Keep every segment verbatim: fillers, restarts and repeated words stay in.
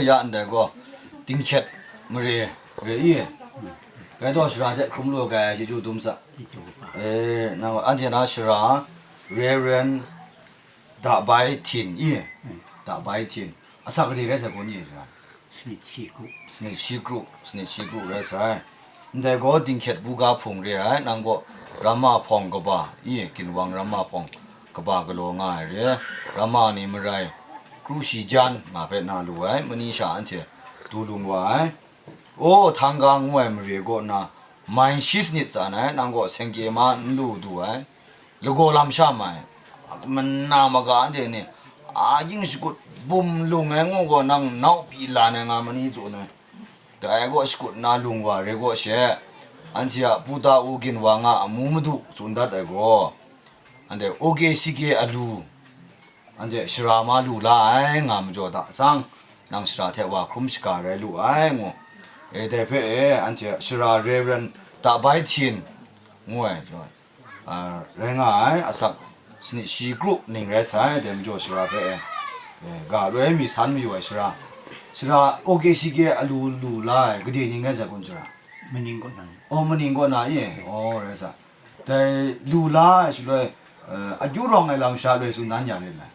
Ya ndai gaw, dinghkyet mare re i, rai taw shara hte hkrum lu ai chyeju dum sa. E, nang anhte na shara, Reverend Dabai Htin i, Dabai Htin. Asak gade rai sai gaw ni shara? Sanit shi kru. Sanit shi kru, sanit shi kru rai sai. Ndai gaw dinghkyet buga hpung re ai, nang gaw Ramma hpawng kaba i, ginwang Ramma hpawng kaba galaw nga ai re, Ramma ni marai, kru shi jan nga hpe na lu ai, mani sha anhte du lung wa ai. O, Htangga ngu ai mare kaw na, mai shi sanit tsan ai, nang gaw sengke ma n lu du ai, lagaw lam sha mai, mana maga anhte ni, a, yin shakut bum lung ai ngu gaw, nang nau pyi lan ai nga mani tsun ai. Dai gaw shakut na lung wa re gaw she, anhte a puta u ginwang a amu madu tsun dat ai gaw, anhte O K C K alu, anhte shara ma lu la ai nga majaw da sang, nang shara hte wa hkrum shaga rai lu ai ngu. E, dai hpe e, anhte a shara Reverend Dabai Htin ngu ai, a, rai nga ai, asak sanit shi kru ning rai sai, dai majaw shara hpe e, e, ga loi mi san mayu ai shara, shara O K C K alu lu la ai, gade ning rai sai kun shara? Maning kaw na ni. O, maning kaw na i? O, rai sa. Dai lu la ai shaloi, e, akyu rawng ai lam sha loi tsun dan ya rit lai?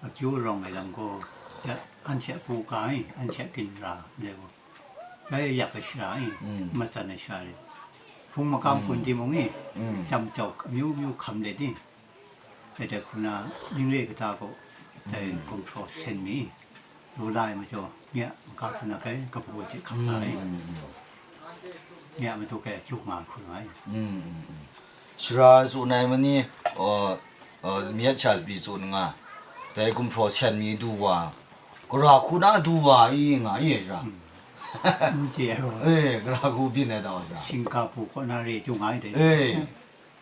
Akyu rawng ai lam gaw, ya, anhte a buga i, anhte a ginra, ndai gaw, rai yak ai shara i, matsan ai shara re, hpung makam kun timung i, jam jau amyu myu hkam let i, dai hku na, ning re kata gaw, dai gumhpraw sen mi, lu la ai majaw, nye a maga hku na gai kabu ai hte hkam la ai. Nye a matu gai akyu nga hkru nga ai. Shara tsun ai mani, o, o, myit sha pyi tsun nga, dai gumhpraw sen mi du wa, gara hku na du wa i nga i shara? N chye ai gaw. E, gara hku byin ai ta wa shara? Singkapu kaw na re chyu nga ai dai. E.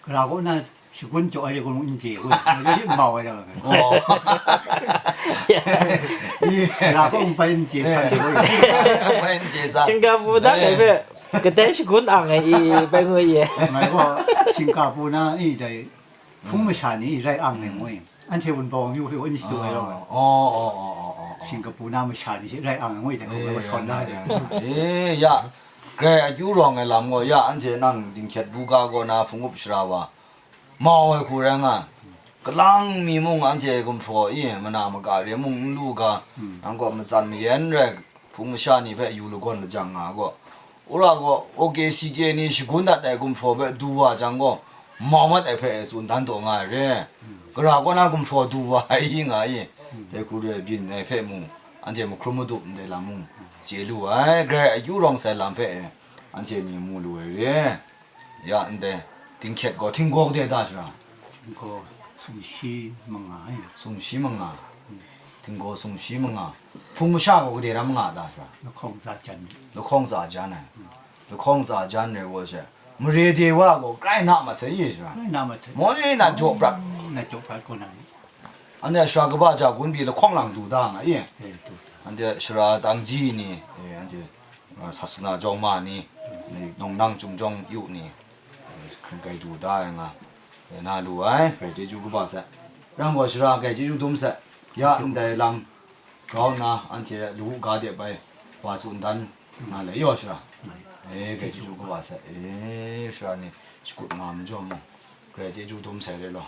Gara kaw na shagun jaw ai re gaw n chye gaw, majaw hte mau ai ra ga. O. Gara kaw n pai n chye san de gaw. Pai n chye san. Singkapu na dai hpe kadai shagun ang ai i, bai ngu i. Ngai gaw Singkapu na i dai hpung masha ni rai ang ai ngu i. Anhte Wunpawng amyu hpe wan shadu ai rawng ai. O, o, o, o, o, o. Singkapu na masha ni hte rai ang ai ngu i, dai hku ngai gaw sawn da ai. E, ya, grai akyu rawng ai lam gaw, ya, anhte nang dinghkyet buga kaw na hpung up shara wa, mau ai hku rai nga, kalang mi mung anhte gumhpraw i, mana maga re mung n lu ga, nang gaw matsan mayan rai, hpung masha ni hpe yu lagawn lajang nga gaw, wora gaw O K C K ni shagun dat ai gumhpraw hpe du wa jang gaw, mau mat ai hpe tsun dan taw nga ai re. Gara kaw na gumhpraw du wa ai i nga i, dai hku re byin ai hpe mung, anhte mahkrum madup ndai lam mung, chye lu ai, grai akyu rawng sai lam hpe e, anhte ni mu lu ai re. Ya, ndai, dinghkyet gaw, htinggaw gade da shara? Htinggaw sumshi manga ai. Sumshi manga. Htinggaw sumshi manga. Hpung masha gaw gade ram nga da shara? Lahkawng tsa jan. Lahkawng tsa jan ai. Lahkawng tsa jan rai gaw she, mare de wa gaw grai na mat sai i shara? Grai na mat sai. Moi na jaw prat. Na jaw prat gaw na ni. Anhte shara kaba ja gun pyi lahkawng lang du da nga i? E, du da. Anhte shara tangji ni, e, anhte, a, sasana jawng ma ni, ni, nawng nang chyum jawng yu ni, e, hkring kai du da ai nga, e, na lu ai, grai chyeju kaba sai. Rang gaw shara grai chyeju dum sai. Ya, ndai lam grau nna, anhte lu ga de bai, wa tsun dan nga le yaw shara. E, grai chyeju kaba sai. E, shara ni shakut nga majaw mung. Grai chyeju dum sai re law.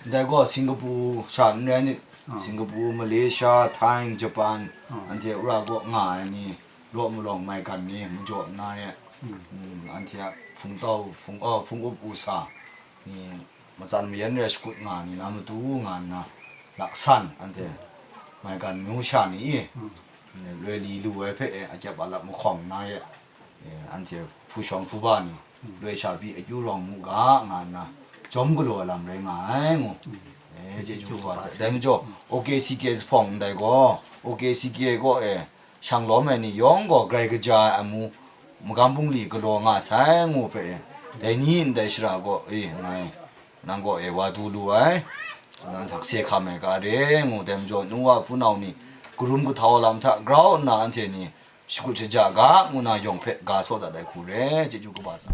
Ndai gaw Singapore sha n rai nit, Singapore, Malaysia, Thai, Japan, anhte wora gaw nga ai ni, law malawng maigan ni majaw nna e, mm, anhte a hpungtau, hpung, oh, hpung up u sa ni, matsan mayan rai shakut nga ni na matu nga nna, laksan anhte maigan myu sha ni i, loi li lu ai hpe e, akyap alap mahkawng nna e, e, anhte hpu shawng hpu ba ni, loi sha pyi akyu rawng mu ga, nga nna, jawm galaw ai lam rai nga ai ngu. E, chyeju kaba sai. Dai majaw, O K C K zuphpawng ndai gaw, O K C K gaw e, shang lawm ai ni yawng gaw grai kaja ai amu, magam bungli galaw nga sai ngu hpe e, dai ni ndai shara gaw, e, ngai, nang gaw e, wa du lu ai, nang sakse hkam ai ga re ngu, dai majaw, nu wa hpunau ni, karum kahtau lam hta grau nna anhte ni, shakut shaja ga ngu na yawng hpe ga saw dat ai hku re, chyeju kaba sa.